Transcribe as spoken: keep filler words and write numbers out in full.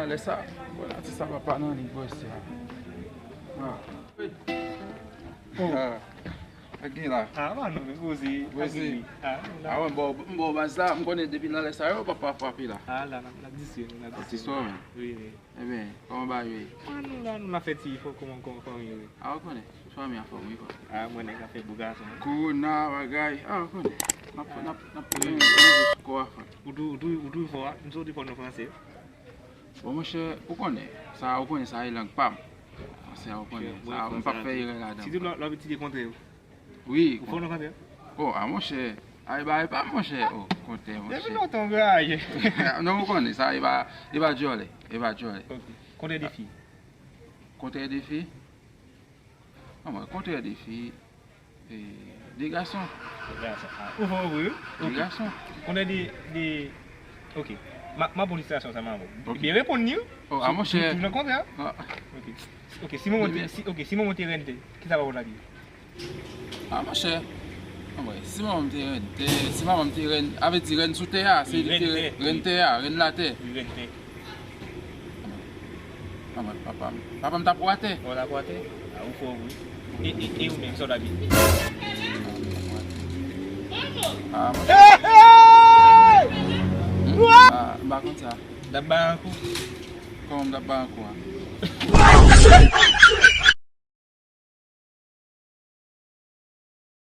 Lè sa, bon, atis sa pa pa nan lig bòs sa. Ah. Ah. Ak gen la. Ah, pa non, men poze. Poze. Ah, non. Ah, wè, m ba w, m ba w baz la, m konnen depi nan lè sa yo, papa frape la. Ah, la, n ap, n ap distrè nou, n ap distrè nou. Wi, wi. Ebyen, kòman bagay yo ye? Ah, nou la, nou la fè ti efò, kòman, kòman, kòman yo ye? Ah, ou konnen, fanmi anfòm, wi, frè. Ah, mwen nèg la fè bo gason, wi. Kowona, bagay, ah, ou konnen. N ap, n ap, n ap pran yon sou kò a, frè. Ou tou, ou tou, ou tou fò, a? M soti fò nan franse. Bon, monchè, ou konnen, sa, ou konnen, sa e lang pa m. Franse a, ou konnen, sa, m p ap fè erè ladan. Si te lò, lò, ti te kontre yo. Wi. Ou fò nan franse? Oh, a monchè. Ay, bagay pa m, monchè. Oh, kontè, monchè. Depi lontan, ou gaye. Non, ou konnen sa, e pa, e pa djòlè. E pa djòlè. Ok. Kontrè de fi. Kontrè de fi? Anmwey, kontrè de fi, e, de gason. De gason. Ah, ou fò vre, wi. De gason. Kontrè de, de, ok. Ma, ma bon istrasyon sa, ma bon. Ok. Byen reponn li, wi. Oh, a monchè. Toujou nan kontrè, a? Ah. Ok. Ok, si manman te, si, ok, si manman te rente, kisa papa w t ap di? Ah, monchè. Anmwey, si manman m te rente, si manman m te rente, a vle di rente sou tè a, se li te rente, rente tè a, rente latè. Li rente. Anmwey, papa m, papa m t ap watè. Ou t ap watè? Ah, ou fò vre. E, e, e ou menm, sa w t ap di? Ah, monchè. Hmm? Ah, m pa konn sa. T ap bay ankou. Kòman m t ap bay ankou a?